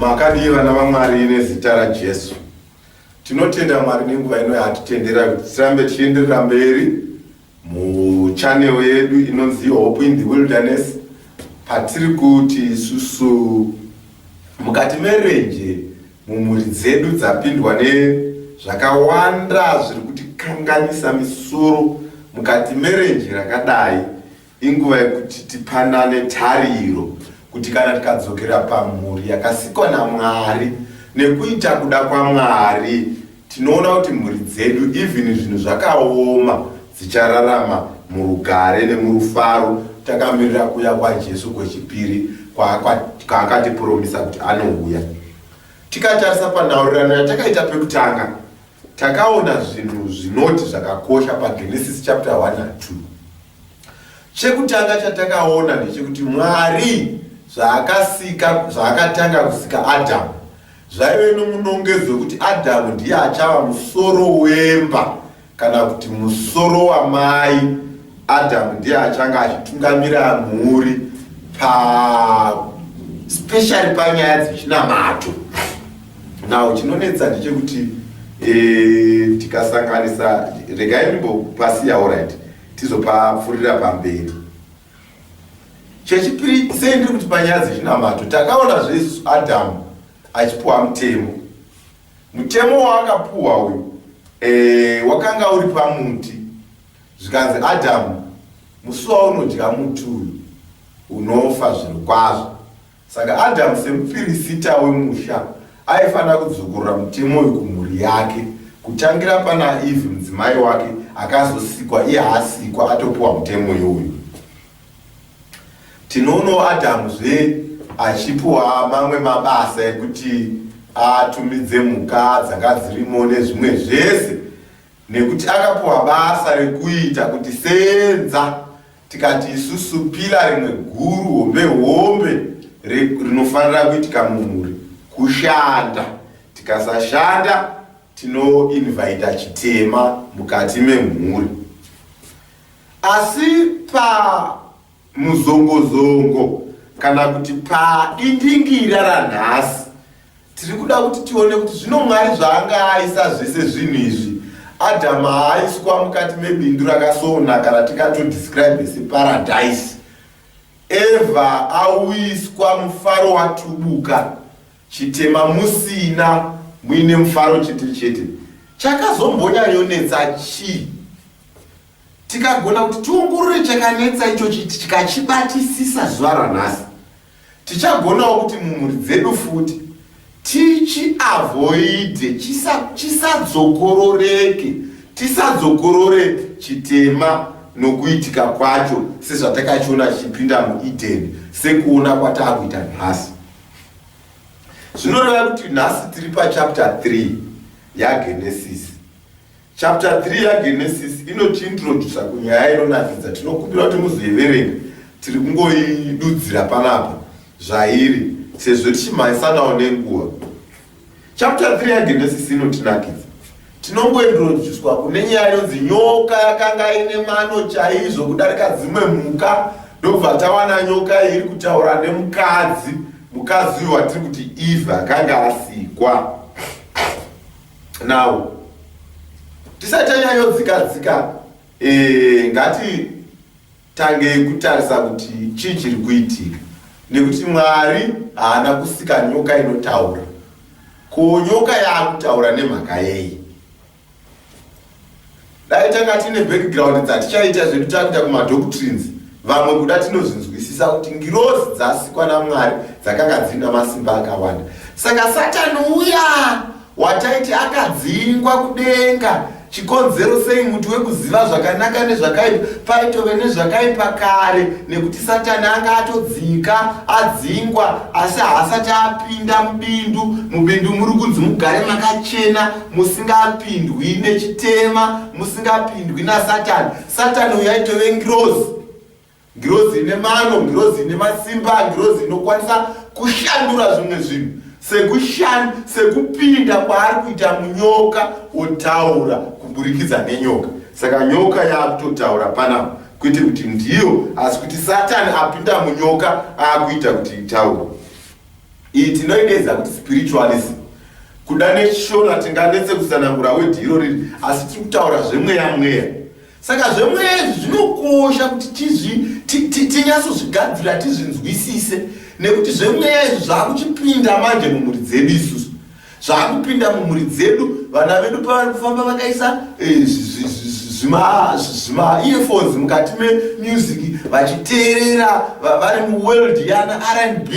Makadii vana vaMwari nezita raJesu. Tinotenda Mwari nenguva ino yaatitendera kuti tirambe tichienderera mberi muchannel yedu inonzi Hope in the Wilderness patiri kuti isusu mukati merenje mumhuri dzedu dzapindwa nezvakawanda zviri kutikanganisa misoro mukati merenje rakadai. Inguva yekuti tipanane tariro kuti kana tikadzokera pamhuri yakasikwa naMwari nekuita kuda kwaMwari, tinoona kuti mhuri dzedu even zvinhu zvakaoma dzichararama murugare nemurufaro takamirira kuuya kwaJesu kwechipiri kwaakatipromisa kuti anouya. Tikatarisa panhaurirano yatakaita pekutanga, takaona zvinhu zvinoti zvakakosha paGenesis chapter 1 na 2. Chekutanga chatakaona ndechekuti Mwari zvaakasika, zvaakatanga kusika Adhamu zvaive nomunongedzo wekuti Adhamu ndiye achava musoro wemba kana kuti musoro wamai. Adhamu ndiye achanga achitungamira mhuri pa specially panyaya dzechinamato. Now chinonetsa ndechekuti e, tikasanganisa, regai ndimbopasiya, alright, tizopapfurira pamberi. Chechipiri, sei ndiri kuti panyaya dzechinamato, takaona zveisusu Adhamu achipuwa mutemo. Mutemo waakapuwa uyu e, wakanga uri pamuti, zvikanzi Adhamu, musi waunodya muti uyu unofa zvirokwazvo. Saka Adhamu semupirisita wemusha aifanira kudzokorora mutemo uyu kumhuri yake, kutangira pana Evhi mudzimai wake akazosikwa iye asikwa atopiwa mutemo iwoyu. Tinoonawo Adhamu zve achipiwa mamwe mabasa ekuti atumidze mhuka dzanga dzirimo nezvimwe zvese nekuti akapiwa basa rekuita kuti senza. Tikati isusu pila rimwe guru hombe hombe rinofanira kuitika mumhuri kushanda. Tikasashanda tinoinvaita chitema mukati memhuri. Asi pamuzongozongo kana kuti padindingira ranhasi Tiri kuda kuti tione kuti zvino Mwari zvaanga aisa zvese zvinhu izvi, Adhamu haaiswa mukati mebindu rakasonaka ratingatodescribe separadise. Eva auiswa mufaro watubuka, chitema musina, muine mufaro chete chete. Chakazombonyanyonetsa chii? Tikagona kuti tiongorore chakanetsa ichochi tikachibatisisa zuva ranhasi, Tichagonawo kuti mumhuri dzedu futi tichiavoide chisadzokororeke, tisadzokorore chitema nokuitika kwacho sezvatakachiona chichipinda muEden sekuona kwataakuita nhasi. Zvinoreva kuti nhasi tiri pachapter 3 yaGenesis. Chapter 3 yaGenesis inotiintrodusa kunyaya inonakidza. Tinokumbira kuti muzoiverenga. Tiri kungoidudzira panapa zvairi sezvo tichimhanyisanawo nenguva. Chapter 3 yaGenesis inotinakidza. Tinongointroducwa kune nyaya inonzi nyoka yakanga ine mano chaizvo kudarika dzimwe mhuka, ndobva tawana nyoka iri kutaura nemukadzi, mukadzi uyu watiri kuti Eve akanga asikwa. Now tisati tanyanyodzika dzika eh, ngatitangei kutarisa kuti chii chiri kuitika nekuti Mwari haana kusika nyoka inotaura. Ko nyoka yaakutaura nemhaka yei? Dai tanga tine background dzatichaita zvedu takuita kumadoctrines vamwe kuda tinozvinzwisisa kuti ngirozi dzasikwa naMwari dzakanga dzina masimba akawanda. Saka Satani uya wataiti akadzingwa kudenga chikonzero sei muti wekuziva zvakanaka nezvakaipa paitove nezvakaipa kare nekuti Satani anga atodzika adzingwa asi haasati apinda mubindu. Mubindu muri kunzi mugare makachena musingapindwi nechitema, musingapindwi naSatani. Satani uyu aitove ngirozi, ngirozi ine mano, ngirozi ine masimba, ngirozi inokwanisa kushandura zvimwe zvinhu sekupinda kwaari kuita munyoka otaura kuburikidza nenyoka. Saka nyoka yakutotaura panapa, kwete kuti ndiyo, asi kuti Satani apinda munyoka akuita kuti itaure. Iyi tinoidedza kuti spiritualism. Kuda nechishona tinganetse kutsanangura wedhi iro riri, asi tiri kutaura zvemweya mweya. Saka zvemweya izvi zvinokosha kuti tinyatsozvigadzira tizvinzwisise, nekuti zvemweya izvi zvakuchipinda manje mumhuri dzedu isusu. Zvakupinda mumhuri dzedu, vana vedu pavari kufamba vakaisa eh, zvima earphones mukati memusic vachiteerera, vari muworld yana R&B,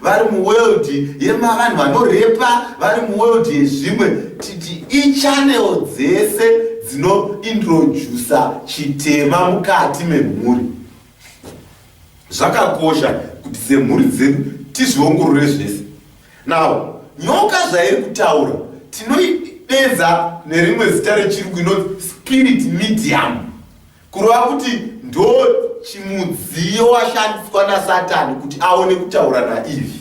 vari muworld yemavanhu vanorepa, vari muworld yezvimwe. Titi ichannel dzese dzinointrodusa chitema mukati memhuri. Zvakakosha kuti semhuri dzedu tizviongorore zvese. Now, nyoka zvairi kutaura tinoidedza nerimwe zita rechirungu inonzi spirit medium, kureva kuti ndo chimudziyo washandiswa nasatani kuti aone kutaura naEve.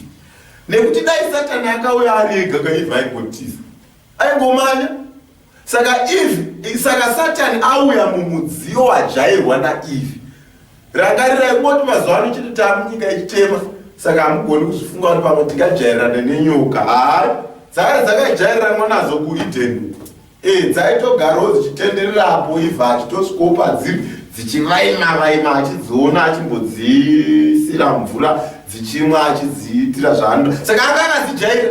Nekuti dai satani akauya ari ega ka, Eve aingotiza, aingomanya. Saka Eve, saka satani auya mumudziyo wajairwa naEve. Rangarirai kungoti mazuva ano chete taamunyika yechitema, saka hamugoni kuzvifunga kuti pamwe tingajairirane nenyoka. Hayi, dzakare dzakajairiranwa nadzo kuEden. E, dzaitogarawo dzichitendererapo Eve achitosvikawo padziri dzichivaima vaima achidziona, achimbodzisira mvura dzichimwa, achidziitira zvaanoda. Saka anga akadzijaira.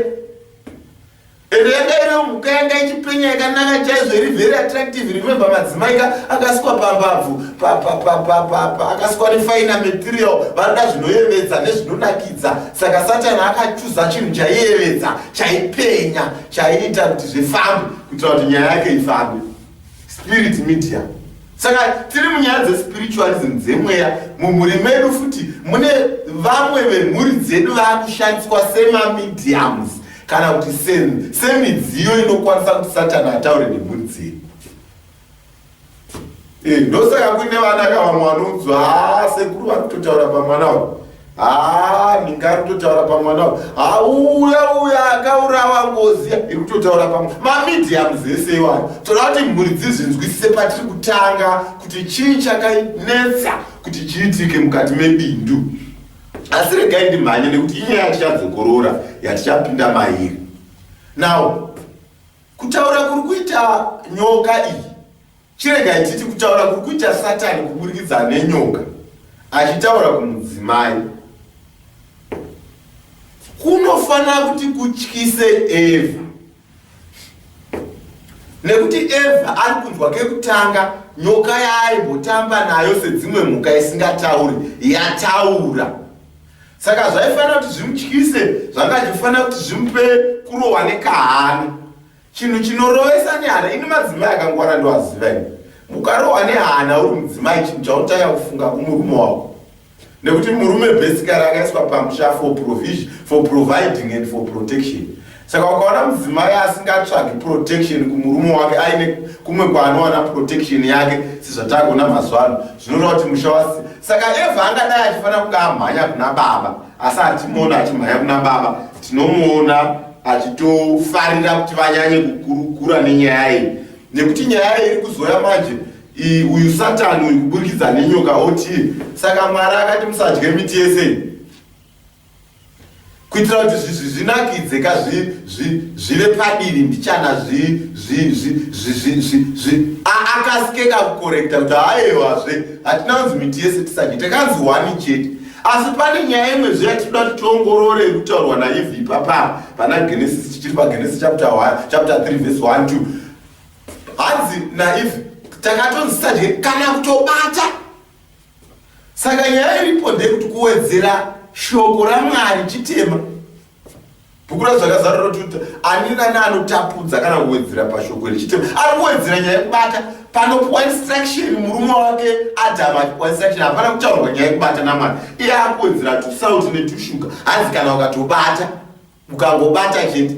Ende yanga iriyo mhuka yanga ichipenya yakanaka chaizvo, iri very attractive. Remember, madzimai ka akasikwa pambabvu, akasikwa nefina material, vanoda zvinoyevedza nezvinonakidza. Saka Satani akachuza chinhu chaiyevedza, chaipenya, chaiita kuti zvifambe, kuitira kuti nyaya yake ifambe. Spirit media. Saka tiri munyaya dzespiritualism, dzemweya mumhuri medu futi. Mune vamwe vemhuri dzedu vaakushandiswa semamediums, kana kuti semidziyo inokwanisa kuti Satani ataure nemhuri dzedu. Ndosaka kuine vana ka vamwe vanonzwa, haa, sekuru vari kutotaura pamwana uyu, haa, ninga ari kutotaura pamwana uyu, hauya uya akaurawa, ngozi iri kutotaura pamwe. Mamediums ese iwayo toda kuti mhuri dzizvinzwisise patiri kutanga kuti chii chakanetsa kuti chiitike mukati mebindu. Asi regai ndimhanye nekuti inyaya yatichadzokorora, yatichapinda mairi. Now, kutaura kuri kuita nyoka iyi, chiregai titi kutaura kuri kuita Satani kuburikidza nenyoka achitaura kumudzimai kunofanira kuti kutyise Evha, nekuti Evha ari kunzwa kekutanga nyoka yaaimbotamba nayo sedzimwe mhuka isingatauri yataura. Saka zvaifanira kuti zvimutyise, zvanga zvichifanira kuti zvimupe kurohwa nekahana, chinhu chinorovesa nehana. Ini madzimai akangwara ndoaziva ini. Mukarohwa nehana uri mudzimai, chinhu chaunotanga kufunga kumurume wako, nekuti murume basically akaiswa pamusha for provision, for providing and for protection. Saka ukaona mudzimai asingatsvagi protection kumurume wake, aine kumwe kwaanowana protection yake sezvatakuona mazuva ano, zvinoreva kuti musha wasi. Saka Evha angadai achifanira kunge amhanya kuna baba, asi hatimuona achimhanya kuna baba. Tinomuona achitofarira kuti vanyanye kukurukura nenyaya iyi, nekuti nyaya iyi iri kuzoya manje. Uyu Satani uyu kuburikidza nenyoka oti, saka Mwari akati musadye miti yese, kuitira kuti zvinakidze ka, zvive padivi mbichana, akasike kakukorekta kuti haiwazve, hatina kunzi miti yese tisadye, takanzi one chete. Asi pane nyaya imwe zve yatinoda kuti tiongorore iri kutaurwa naEvha ipapa pana Genesis. Tichiri paGenesis chapter 1, chapter 3 verse 1 2. Hanzi naEvha, takatonzi tisadye kana kutobata. Saka nyaya iripo ndeyekuti kuwedzera shoko raMwari chitema. Bhuku raZvakazarura roti ani nani anotapudza kana kuwedzera pashoko iri chitema. Ari kuwedzera nyaya yekubata. Panopuwa instruction murume wake Adamu achipuwa instruction, hapana kutaurwa nyaya yekubata naMwari. Iye ari kuwedzera tusauti netushuga. Hanzi kana ukatobata, ukangobata chete.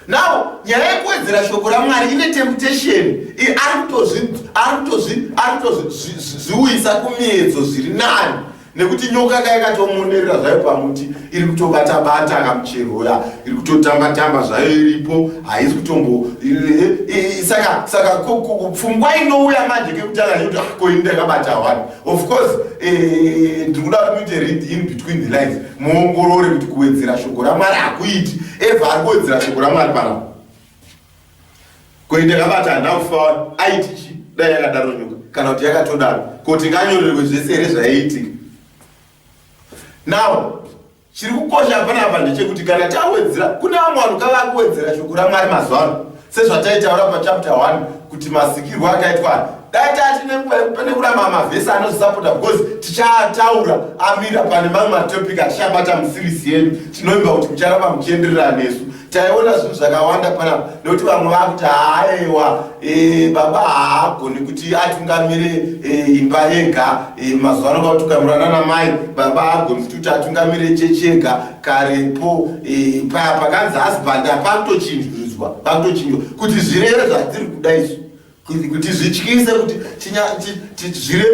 Now, nyaya yekuwedzera shoko raMwari ine temptation. Ari kutozviuyisa kumiedzo zviri nani. Nekuti nyoka ka yakatomonerera zvayo pamuti, iri kutobata bata kamuchero uya, iri kutotamba tamba zvayo iripo, haisi kutombo saka saka pfungwa inouya manje kekutanga yekuti ah, ko ini ndakabata one. Of course ndiri kuda kuti muite read in between the lines, muongorore kuti kuwedzera shoko raMwari hakuiti. Eva ari kuwedzera shoko raMwari panapa. Ko ini ndakabata handina kufa aiti chi dai yakadaro nyoka kana kuti yakatodaro ko tinganyorerwe zvese here zvaiitika. Now chiri kukosha panapa ndechekuti kana tawedzera kune vamwe vanhu kava kuwedzera shoko raMwari mazuva ano sezvataitaura pachapter 1 kuti masikirwo akaitwa dai tati nenguva pane kuramba mavhesi anozvisapota because tichataura amira pane mamwe matopic atichabata musirisi yedu. Tinoimba kuti mucharamba muchienderera nesu. Taiona zvinhu zvakawanda panapa nekuti vamwe vakuti haaewa e, baba haagoni kuti atungamire e, imba yega e, mazuva ano vakutungamirwa nana mai baba haagoni futi kuti atungamire chechi yega karepo e, paya pakanzi husband apakutochinjwa pakutochinjwa kuti zvireve zvatiri kuda isu kuti zvityise kuti zvire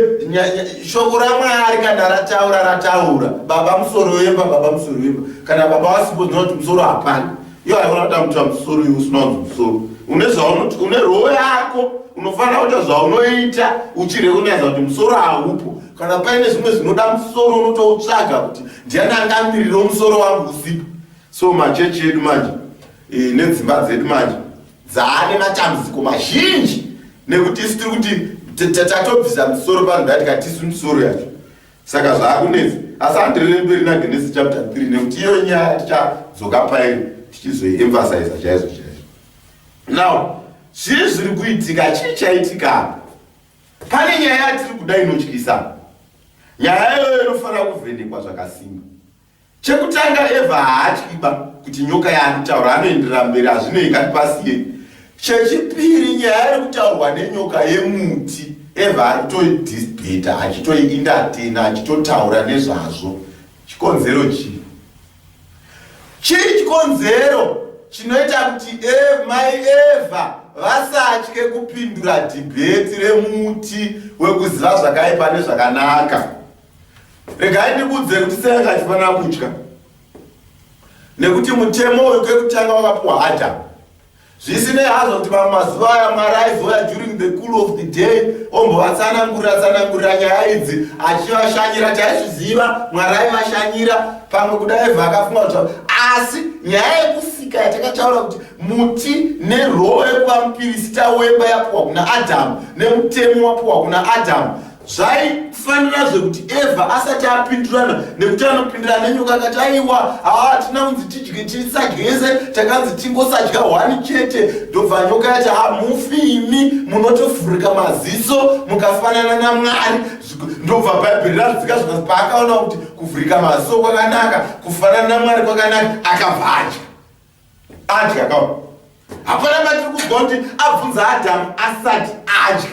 shoko raMwari kana rataura rataura baba musoro wemba baba musoro wemba kana baba vasipo zvinova kuti musoro hapana iyo haikona kuta muta musoro iwe usina kunzi musoro une zvaunoti une roo yako unofanira kuita zvaunoita uchirekonaiza kuti musoro haupo kana paine zvimwe zvinoda musoro unotoutsvaga kuti ndiani angamiriro musoro wangu usipo. So machechi edu manje e, nedzimba dzedu manje dzaane matambudziko mazhinji nekuti isu tiri kuti tatobvisa musoro pano dai tikatisu misoro yacho saka zvaakunetsa. Asi handirere mberi naGenesis chapter 3 nekuti iyo nyaya tichadzoka pairi tichizoiemphasiza chaizvo chaizvo. Now zvii zviri kuitika? Chii chaitika apa? Pane nyaya yatiri kuda inotyisa. Nyaya iyoyo inofanira kuvhenekwa zvakasimba. Chekutanga Eva haatyiba kuti nyoka yaakutaura anoenderera mberi hazvinei ngatipasiye. Chechipiri nyaya iri kutaurwa nenyoka yemuti Eva ari kutoidisbeta achitoiindatena achitotaura nezvazvo. Chikonzero chii? Chii chikonzero chinoita kuti mai Eva vasatye kupindura dhibheti remuti wekuziva zvakaipa nezvakanaka? Regai ndikudze kuti sei anga achifanira kutya. Nekuti mutemo uyu kekutanga wakapuwa Adamu. Zvisinei hazvo kuti mamwe mazuva aya Mwari aizouya during the cool of the day ombovatsanangurira tsanangurira nyaya idzi achivashanyira. Taizviziva Mwari aivashanyira pamwe kuda Evha akafunga kuti asi nyaya yekusika yatakataura kuti muti neroo yekuva mupirisita wemba yapuwa kuna Adamu nemutemo wapuwa kuna Adamu Zvaifanira zvekuti Eva asati apindurana nekuti anopindurana nenyoka akati aiwa haa tina kunzi tidye tisadye yese takanzi tingosadya hwani chete ndobva nyoka yati hamufi imi munotovhurika maziso mukafanana naMwari ndobva bhaibheri radzika zvikanzi paakaona kuti kuvhurika maziso kwakanaka kufanana naMwari kwakanaka akabva adya. Adya ka hapana patiri kuzwa kuti abvunza Adhamu asati adya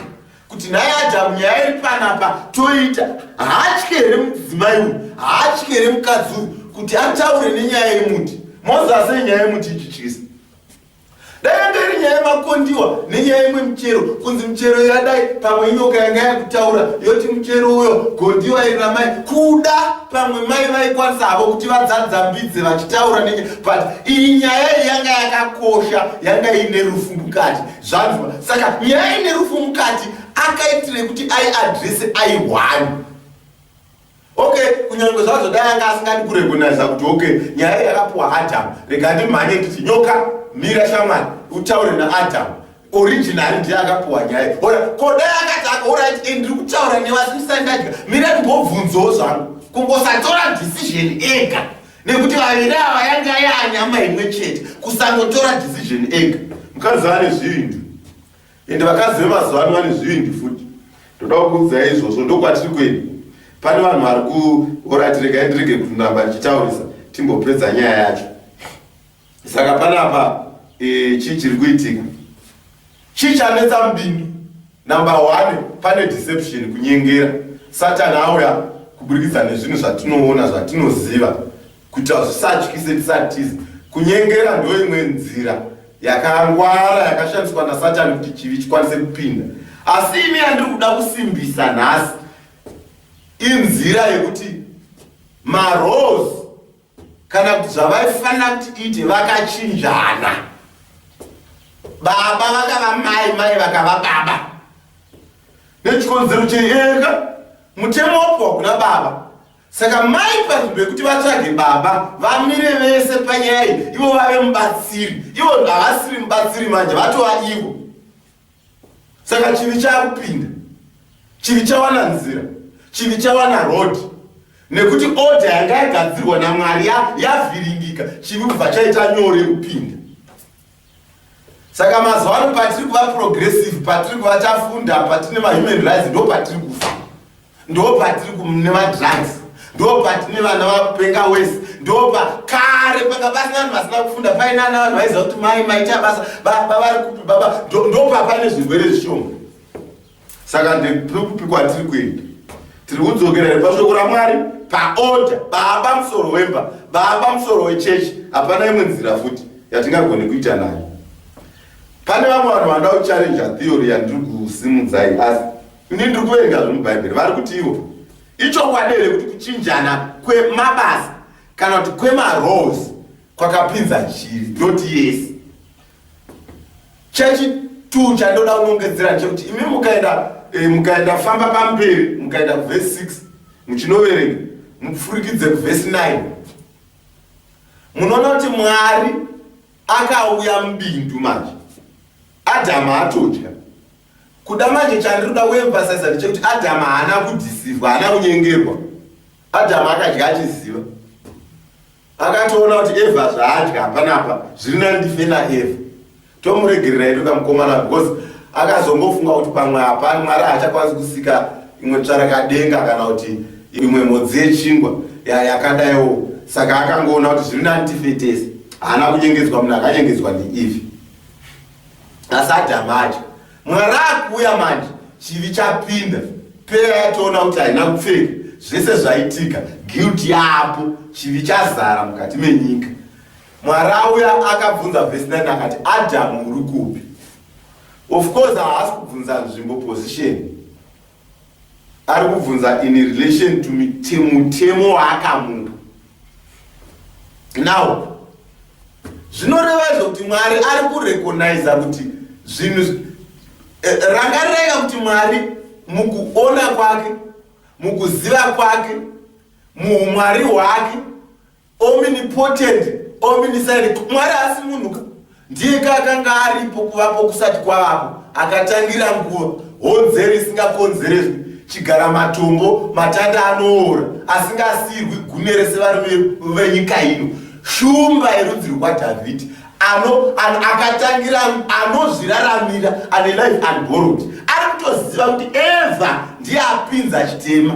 kuti nhai Adhamu nyaya iri panapa toita haatye here mudzimai uyu haatye here mukadzi uyu kuti ataure nenyaya yemuti moziva sei nyaya yemuti ichityisa dai yanga iri nyaya yemakondiwa nenyaya yemwe michero kunzi michero yadai pamwe inyoka yanga yakutaura yoti muchero uyo gondiwa iri ramai kuda pamwe mai vaikwanisa havo kuti vadzadzambidze vachitaura nenye but iyi nyaya iyi yanga yakakosha yanga iine rufu mukati zvanzwa saka nyaya ine rufu mukati akaitire kuti aiadrese ai1 okay kunyange zvazvo dai anga asingadi kurecogniza kuti okay nyaya yakapuwa Adamu rega ndimhanye nditi nyoka mira shamwari utaure naAdamu originally ndiye akapuwa nyaya ora ko dai akati aka orit eh, ndiri kutaura newe asi ndisati ndadya mira ndimbobvunzowo zvangu kungosatora decision ega nekuti vaviri ava yanga yaanyama imwe chete kusangotora decision ega mukadzi ane zvivindi ende vakadzi vemazuva ano vane zvivindi futi ndoda kukuudzai izvozvo ndokwatiri kwedu pane vanhu vari ku orit regai ndirege kuramba ndichitaurisa timbopedza nyaya yacho Saka panapa e, chii chiri kuitika? Chii chanetsa mubindu? Number one, pane deception, kunyengera. Satani auya kuburikidza nezvinhu zvatinoona, zvatinoziva, kuti zvisatyise tisatize. Kunyengera ndo imwe nzira yakangwara yakashandiswa naSatani kuti chivi chikwanise kupinda. Asi imi yandiri kuda kusimbisa nhasi inzira yekuti Maroles kana kuti zvavaifanira kuti ite vakachinjana. Baba vakava mai, mai vakava baba. Nechikonzero chei? Ega mutemo wapiwa kuna baba. Saka mai panzvimbo yekuti vatsvage baba vamire vese panyaya iyi, ivo vave mubatsiri. Ivo havasiri mubatsiri manje, vatova ivo. Saka chivi chakupinda, chivi chawana nzira, chivi chawana road, nekuti order yanga yagadzirwa naMwari yavhiringika, chivi kubva chaita nyore kupinda. Saka mazuva ano patiri kuva progressive, patiri kuva tafunda, patine mahuman rights, ndo patiri kufa, ndo patiri nemadrugs, ndo patine vana vakupenga wese, ndopa kare panga pasina vanhu vasina kufunda, paine ana vanhu vaiziva kuti mai maita basa, baba vari kupi, baba, ndopa pane zvirwere zvishoma. Saka ndekupi kwatiri kuenda? Tiri kudzokera here pashoko raMwari paorder? Baba musoro wemba, baba musoro wechechi. Hapana imwe nzira futi yatingagone kuita nayo. Pane vamwe vanhu vanoda kuchallenja theory yandiri kusimudzai, asi ini ndiri kuverenga zviri muBhaibheri. Vari kuti ivo ichokwadi here kuti kuchinjana kwemabasa kana kuti kwemaroles kwakapinza chivi? Ndoti yes. Chechi-2 chandoda kunongedzera ndechekuti imi mukaenda mukaenda famba pamberi, mukaenda kuvhesi 6 muchinoverenga, mupfurikidze kuvhesi 9, munoona kuti Mwari akauya mubindu manje Adhamu atodya. Kuda manje chandiri kuda kuemphasiza ndechekuti Adhamu haana kudhisivwa, haana kunyengerwa. Adhamu akadya achiziva. Akatoona kuti Eva zvaadya panapa zviri nani ndife naEva. Tomuregerera hedu kamukomana because akazongofunga kuti pamwe hapana Mwari haachakwanisi kusika imwe tsvarakadenga kana kuti imwe mhodzi yechingwa yakadaiwo. Saka akangoona kuti zviri nani tife tese. Haana kunyengedzwa, munhu akanyengedzwa ndiEve. Asi Adhamu adya. Mwari akuuya manje, chivi chapinda. Peya yatoona kuti haina kupfeka, zvese zvaitika, guilt yaapo, chivi chazara mukati menyika. Mwari auya akabvunza vhesi 9 akati, Adhamu uri kupi? Of course haasi kubvunza nzvimbo, position. Ari kubvunza in relation to mutemo waakamupa. Now, zvinoreva izvo kuti Mwari ari kurecogniza kuti zvinhu, rangarirai kuti Mwari mukuona kwake, mukuziva kwake, muumwari hwake, omnipotent, omniscient, Mwari haasi munhu ka. Ndiye ka akanga aripo kuvapo kusati kwavapo, akatangira nguva, honzeri isingakonzereswi, chigara matombo, matanda anoora, asingasiyirwi gune rese varume venyika ino, shumba yerudzi rwaDhavhidhi, akatangira, anozviraramira, ane life unborrowed. Ari kutoziva kuti Eva ndiye apinza chitema,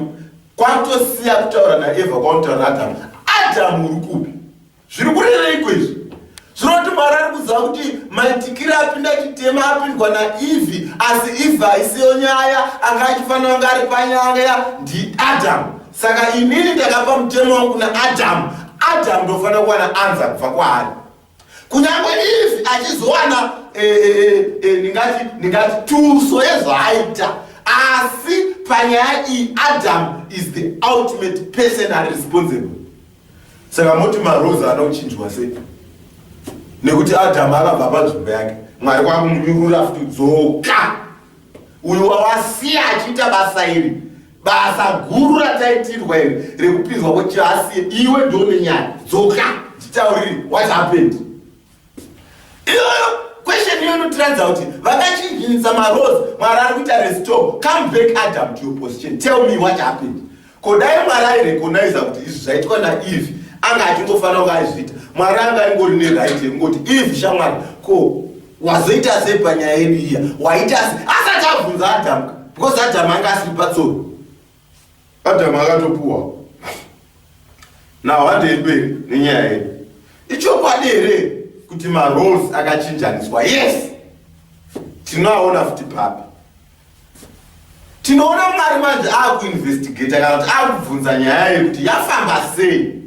kwakutosiya kutaura naEva kwakunotaura naAdhamu. Adhamu uri kupi? Zviri kureveiko izvi? Zvinoti Mwari ari kuziva kuti maitikiro apinda chitema apindwa naEvhi, asi Evhi haisiyo nyaya, anga achifanira kunge ari panyaya ndiAdhamu. Saka inini ndakapa mutemo wangu kuna Adhamu, Adhamu ndofanira kuwana anza kubva kwaari. Kunyangwe Evhi achizowana ndingati tuso yezvaaita, asi panyaya iyi Adam is the ultimate person ari responsible. Saka moti maroles anochinjwa sei? Nekuti Adamu akabva panzvimbo yake, Mwari kwakumunyurura futi, dzoka uyu wawasiya achiita basa iri, basa guru rataitirwa iri rekupinzwa kwechiasiye, iwe ndone nyaya, dzoka nditaurire what happened. Iyoyo question iyo inotiratidza kuti vakachinjinisa maroles. Mwari ari kuita restore, come back Adam to your position, tell me what happened. Ko dai Mwari airecogniza kuti izvi zvaitwa naEve anga achingofanira kunge aizviita, Mwari anga aingori neright yekungoti Eve shamwari, ko wazoita sei panyaya yedu iya, waita sei, asati abvunza Adamu, because Adamu anga asiri patsoro. Adamu akatopuwa. Now handei mberi nenyaya yedu. Ichokwadi here kuti maroles akachinjaniswa? Yes, tinoaona futi papi. Tinoona Mwari manje akuinvestigata kana kuti akubvunza nyaya yekuti yafamba sei.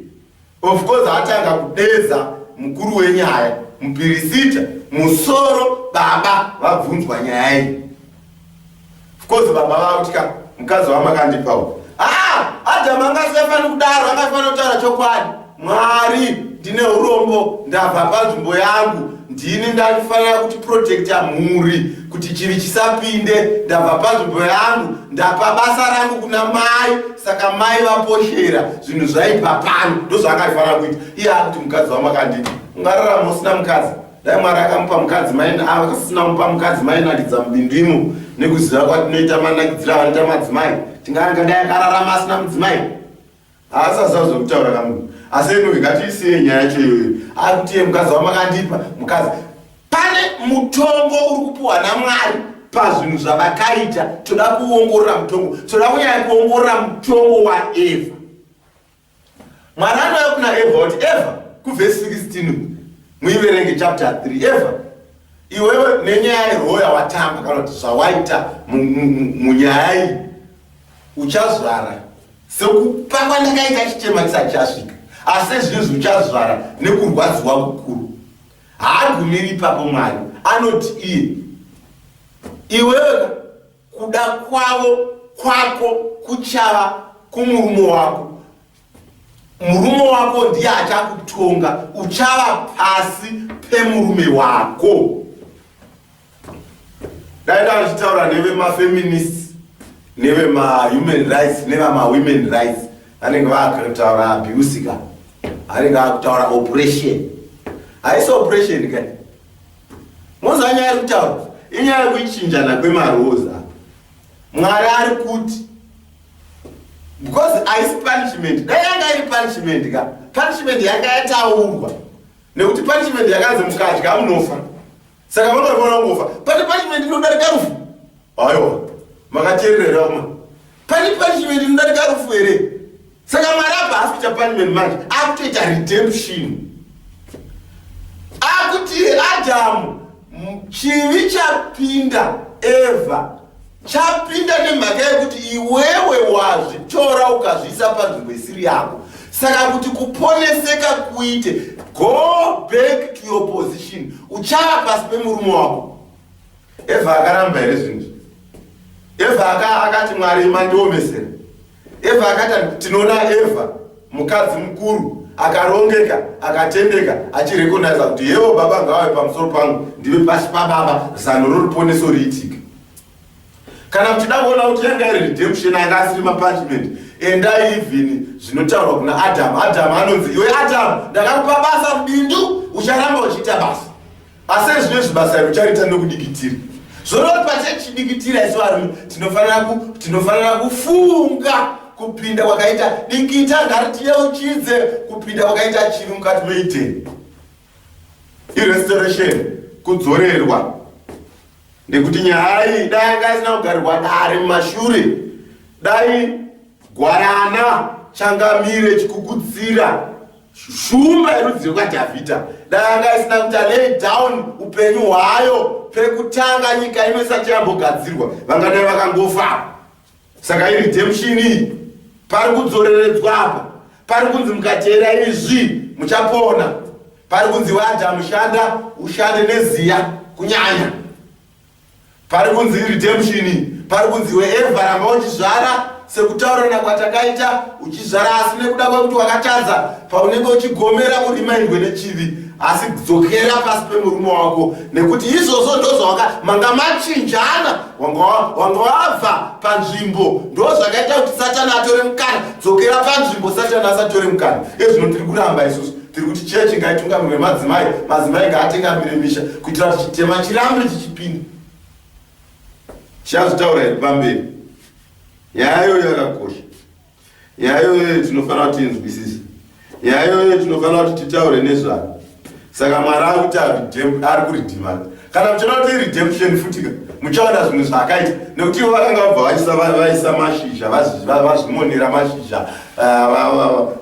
Of course atanga kudeza mukuru wenyaya, mupirisita, musoro, baba vabvunzwa nyaya iyi. Of course baba vakutya, mukadzi wamakandipawo. Haa, Adhamu anga asingafaniri kudaro, anga achifanira kutaura chokwadi. Mwari, ndine urombo, ndabva panzvimbo yangu. Ndini ndaifanira kuti protecta mhuri kuti chivi chisapinde. Ndabva panzvimbo yangu, ndapa basa rangu kuna mai, saka mai vaposhera zvinhu zvaibva pano. Ndozvaanga achifanira kuita. Iye akuti mukadzi wamakandipa. Ungararama usina mukadzi? Dai Mwari akamupa mukadzi mai asina kumupa mukadzi mainakidza mubindu imo nekuziva kwatinoita manakidziro avanoita madzimai tinganga dai akararama asina mudzimai haasaziva zvekutaura kamunhu asi anyway ngatiisiye nyaya yacho iyoyo akutiye mukadzi wamakandipa mukadzi pane mutongo uri kupiwa namwari pazvinhu zvavakaita toda kuongorora mutongo toda kunyanya kuongorora mutongo waevha Mwari anouya kuna Eva oti Eva kuvhesi 16 muiverenge chapter 3 Eva iwewe nenyaya yeroya watamba kana kuti zvawaita munyaya iyi uchazvara sekupa kwandakaita chitema chisati chasvika asi ezvinezvi uchazvara nekurwadziwa kukuru haagumiri ipapo mwari anoti iye iwewe Kuda kwavo kwako kuchava kumurume wako, murume wako ndiye achakutonga, uchava pasi pemurume wako. Dai ndachitaura nevemafeminists nevemahuman rights nevamawomen rights vanenge vakutaura abuse ka vanenge vakutaura operation haisi operation ka Moziva nyaya iri kutaura inyaya yekuchinjana kwemaroza. Mwari ari kuti because haisi punishment, dai yanga iri punishment ka, punishment yanga yataurwa nekuti punishment yakanzi mukadya munofa, saka vanofanira kungofa. Pane punishment inodarika rufu? Aiwa, makateerera here vakomana? Pane punishment inodarika rufu here? Saka Mwari abva haasi kuita punishment manje, akutoita redemption. Akuti Adamu, chivi chapinda Eva, chapinda nemhaka yekuti iwewe wazvitora ukazviisa panzvimbo isiri yako. Saka kuti kuponeseka kuite, go back to your position, uchava pasi pemurume wako. Eva akaramba here zvinhu? Eva akati Mwari mandiomesera. Eva akati tinoona Eva mukadzi mukuru akarongeka akatendeka achirekonaiza kuti yewo baba ngavave pamusoro pangu ndive pasi pababa zano roruponeso riitike. Kana muchida kuona kuti yanga iri redemption anga asiri mapunishment endai even zvinotaurwa kuna Adamu. Adamu anonzi iwe Adamu ndakakupa basa mubindu ucharamba uchiita basa. Asi ezvinezvi basa iri uchariita nokudikitira. Zvoreva kuti patechidikitira isu varume tinofanira kufunga kupinda kwakaita dikita ngaritiyeuchidze kupinda kwakaita chivi mukati meEdeni. Irestoration, kudzorerwa. Nekuti nyaya iyi dai yanga isina kugarirwa dare mumashure, dai gwarana changamire chikukudzira Shumba yerudzi rwekwaDhavhidha dai yanga isina kuita lay down upenyu hwayo pekutanga nyika ino isati yambogadzirwa, vangadai vakangofa. Saka iredemption iyi pari kudzoreredzwa apa, pari kunzi mukateera izvi muchapona, pari kunzi waAdhamu shanda ushande neziya kunyanya Pari kunzi redemption, pari kunzi iwe Eva ramba uchizvara sekutaurirana kwatakaita uchizvara, asi nekuda kwekuti wakatadza paunenge uchigomera urimaindwe nechivi, asi dzokera pasi pemurume wako nekuti izvozvo ndozvawaka manga machinjana, wanga wabva panzvimbo, ndozvakaita kuti Satani atore mukana. Dzokera panzvimbo, Satani asatore mukana. Ezvino tiri kuramba isusu tiri kuti chechi ngaitungamirwe madzimai, madzimai ngaatengamire misha kuitira kuti chitema chirambe chichipinda. Tichazvitaura here pamberi. Nyaya iyoyo yakakosha, nyaya iyoyo tinofanira kuti tinzwisise, nyaya iyoyo tinofanira kuti titaure nezvayo. Saka Mwari akuti ari kuridhima. Kana muchiona kuti iredemption futika, muchaona zvinhu zvaakaita nekuti ivo vakanga vabva vaisa vaisa mashizha, vazvimonera mashizha,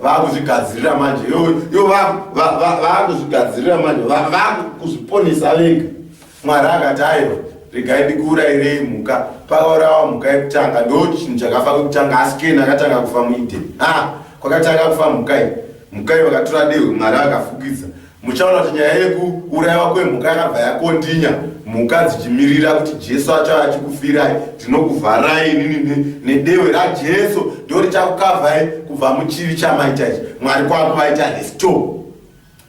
vaakuzvigadzirira manje, ivo vaakuzvigadzirira manje, vaakuzviponesa vega. Mwari akati aiwa, regai ndikuurayirei mhuka. Pakaurawa mhuka yekutanga, ndo chinhu chakafa kwekutanga, asi Keni akatanga kufa muEdeni. Kwakatanga kufa mhuka iyi, mhuka iyi vakatora dehwe, Mwari akafukidza. Muchaona kuti nyaya yekuurayiwa kwemhuka yakabva yakondinya. Mhuka dzichimirira kuti Jesu achauya achikufirai, tinokuvharai inini nedehwe raJesu, ndorichakukavhai kubva muchivi chamaita ichi. Mwari kwakuvaita restore.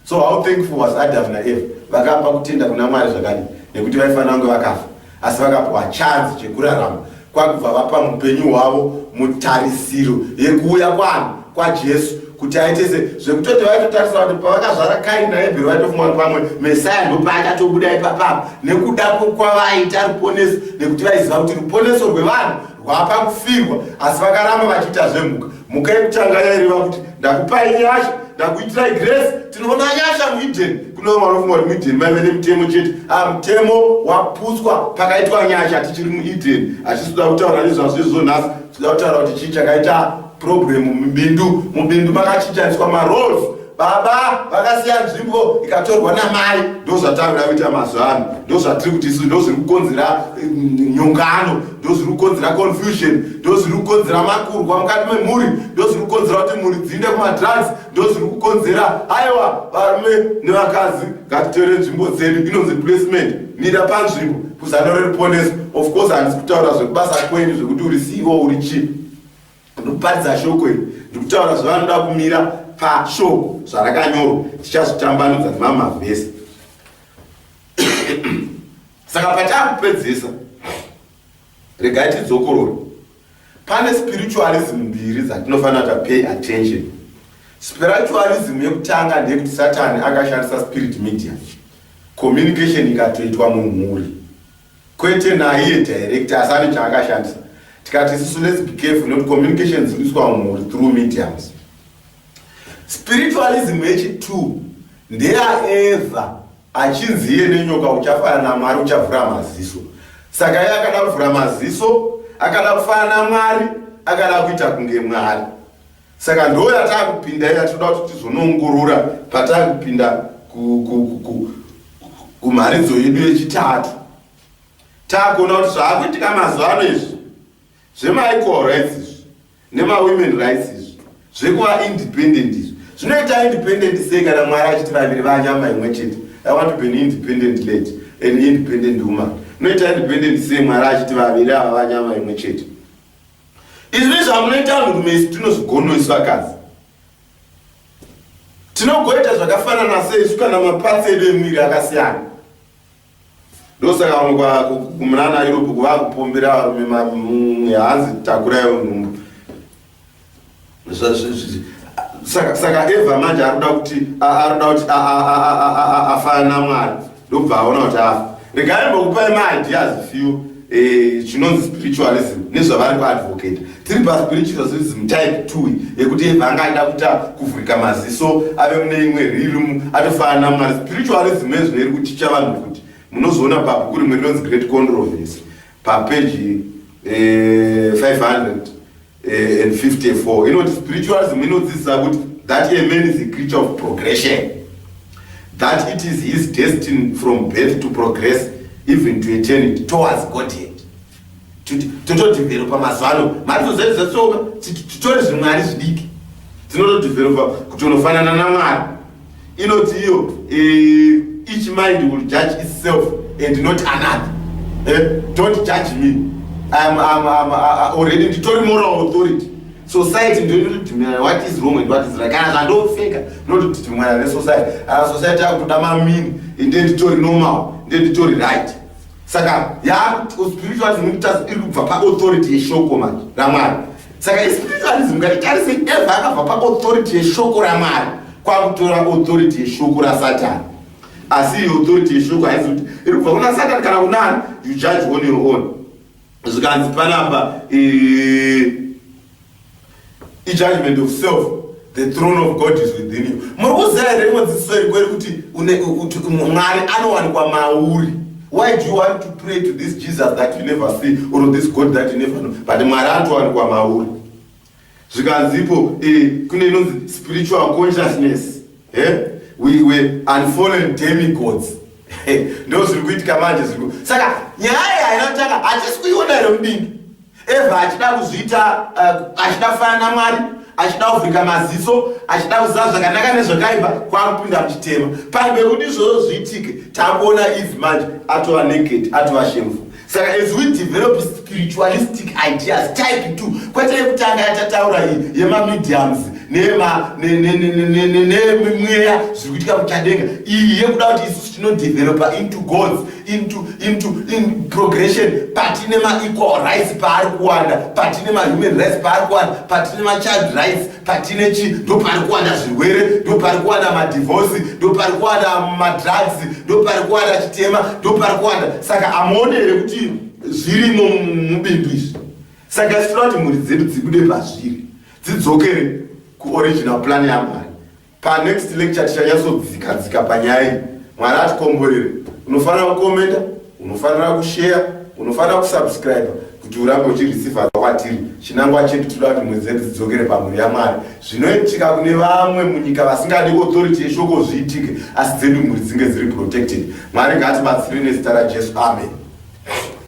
So how thankful was Adam naEva? Vakapa kutenda kuna Mwari zvakadii? Nekuti vaifanira kunge vakafa, asi vakapiwa chance chekurarama kwakubva vapa mupenyu hwavo mutarisiro yekuuya kwani kwaJesu kuti aite se zvekutoti vaitotarisa kuti pavakazvara Kaini naEbheri vaitofunga kuti pamwe Mesaya ndopaachatobuda ipapapa nekuda kwavaita ruponeso, nekuti vaiziva kuti ruponeso rwevanhu rwapakufirwa, asi vakaramba vachiita zvemhuka. Mhuka yekutanga yaireva kuti ndakupai nyasha, ndakuitirai grace. Tinoona nyasha muEden. Kune vamwe vanofunga kuti muEden maive nemutemo chete. Ah, mutemo waputswa pakaitwa nyasha tichiri muEden. Hatisi kuda kutaura nezvazvo izvozvo nhasi. Tinoda kutaura kuti chii chakaita problem mubindu. Mubindu makachinjaniswa maroles. Baba vakasiya nzvimbo ikatorwa namai. Ndozvatakuda kuita mazuva ano, ndozvatiri kuti isu, ndozviri kukonzera nyongano, ndozviri kukonzera confusion, ndozviri kukonzera makurwa mukati memhuri, ndozviri kukonzera kuti mhuri dziinde kumadrugs, ndozviri kukonzera aiwa, varume nevakadzi ngatitore nzvimbo dzedu. Inonzi placement, mira panzvimbo kuzano reruponeso. Of course handisi kutaura zvekubasa kwenyu zvekuti uri CEO, uri chii. Ndikuparidza shoko iri, ndikutaura zvavanoda kumira pashoko zvarakanyorwa. Tichazvitambanudza nemamavhesi. Saka patakupedzisa, regai tidzokorore. Pane spiritualism mbiri dzatinofanira kuita pay attention. Spiritualism yekutanga ndeyekuti Satani akashandisa spirit media, communication ikatoitwa mumhuri, kwete naiye direct, asi ane chaakashandisa. Tikati isusu let's be careful nekuti communication dziri kuiswa mumhuri through mediums. Spiritualism yechi2 ndeyaEvha achinzi iye nenyoka, uchafanana naMwari, uchavhura maziso. Saka iye akada kuvhura maziso, akada kufanana naMwari, akada kuita kunge Mwari. Saka ndo yatakupinda yatinoda kuti tizonoongorora patakupinda kumharidzo yedu yechitatu. Takuona kuti zvaakuitika mazuva ano izvi zvemaequal rights izvi nemawomen rights izvi zvekuva independent izvi, zvinoita independent sei kana Mwari achiti vaviri vanyama imwe chete? I want to be an independent lady, an independent woman. Inoita independent sei Mwari achiti vaviri ava vanyama imwe chete? Izvi zvamunoita vanhurume, isu tinozvigono, isu vakadzi tinogoita zvakafanana sei isu kana maparts edu emuviri akasiyana? Ndosaka vamwe kumunana Europe kuva kupombera varume, hanzi takuraiwo nhumbu. Saka Eva manje arikuda kuti afanana naMwari, ndobva aona kuti afa. Regai mbokupai maideas few chinonzi spiritualism nezvavari kuadvocate. Tiri paspiritualism type 2 yekuti Eva anga aida kuita kuvhurika maziso, ave mune imwe realm, atofanana naMwari. Spiritualism ezvino iri kuticha vanhu kuti munozoona pabhuku rimwe rinonzi Great Controversy papeji 554. Inoti spiritualism inodzidzisa kuti that a man is a creature of progression, that it is his destiny from birth to progress even to eternity towards Godhead. Totodevelopa mazuva ano mharidzo dzedu dzetsoka, titore zvimwari zvidiki, tinotodevelopa kuti unofanana naMwari. Inoti iyo each mind will judge itself and not another. Don't judge me. I'm already nditori moral authority. Society ndo inotodetermina what is wrong and what is right. Kana zvandopfeka zvinotodetermina nesociety. Kana society yakutoda mamini, inde nditori normal, inde nditori right. Saka yaspiritualism iri kubva paauthority yeshoko manje raMwari. Saka ispiritualism, ngatitarise, Eva akabva paauthority yeshoko raMwari kwakutora authority yeshoko raSatani. Asi iyo authority yeshoko haizi kuti iri kubva kuna Satani kana kunani. You judge on your own. Zvikanzi panapa ijudgment of self. The throne of God is within you. Muri kuziva here rimwe dzidziso iri kweri kuti Mwari anowanikwa mauri? Why do you want to pray to this Jesus that you never see or this God that you never know, but Mwari anotowanikwa mauri? Zvikanzipo kune inonzi spiritual consciousness, eh? We were unfallen demigods. Ndo zviri kuitika manje zviri. Saka nyaya iyi haina kutanga, hatisi kuiona here mubindu? Eva achida kuzviita, achida kufanana naMwari. Achida kuvhurika maziso, achida kuziva zvakanaka nezvakaipa, kwakupinda muchitema. Pange kuti izvozvo zviitike, takuona Eve manje atova naked, atova shameful. Saka as we develop spiritualistic ideas type 2, kwete yekutanga yatataura iyi yemamediums nemweya zviri kuitika muchadenga, iyi yekuda kuti isusu tinodevelopa into gods, into in progression. Patine maequal rights paari kuwanda, patine mahuman rights paari kuwanda, patine machild rights, patine chi, ndo pari kuwanda zvirwere, ndo pari kuwanda madivorce, ndo pari kuwanda madrugs, ndo pari kuwanda chitema, ndo pari kuwanda. Saka amuone here kuti zvirimo mubindu izvi? Saka tinoda kuti mhuri dzedu dzibude pazviri, dzidzokere kuoriginal plan yaMwari. Panext lecture tichanyatsodzika dzika panyaya iyi. Mwari atikomborere. Unofanira kukomenda, unofanira kushare, unofanira kusubscribe kuti urambe uchireceiva kwatiri. Chinangwa chedu, tinoda kuti mhuri dzedu dzidzokere pamhuri yaMwari. Zvinoitika kune vamwe munyika vasingadi authority yeshoko zviitike, asi dzedu mhuri dzinge dziri protected. Mwari ngaatibatsire nezita raJesu, amen.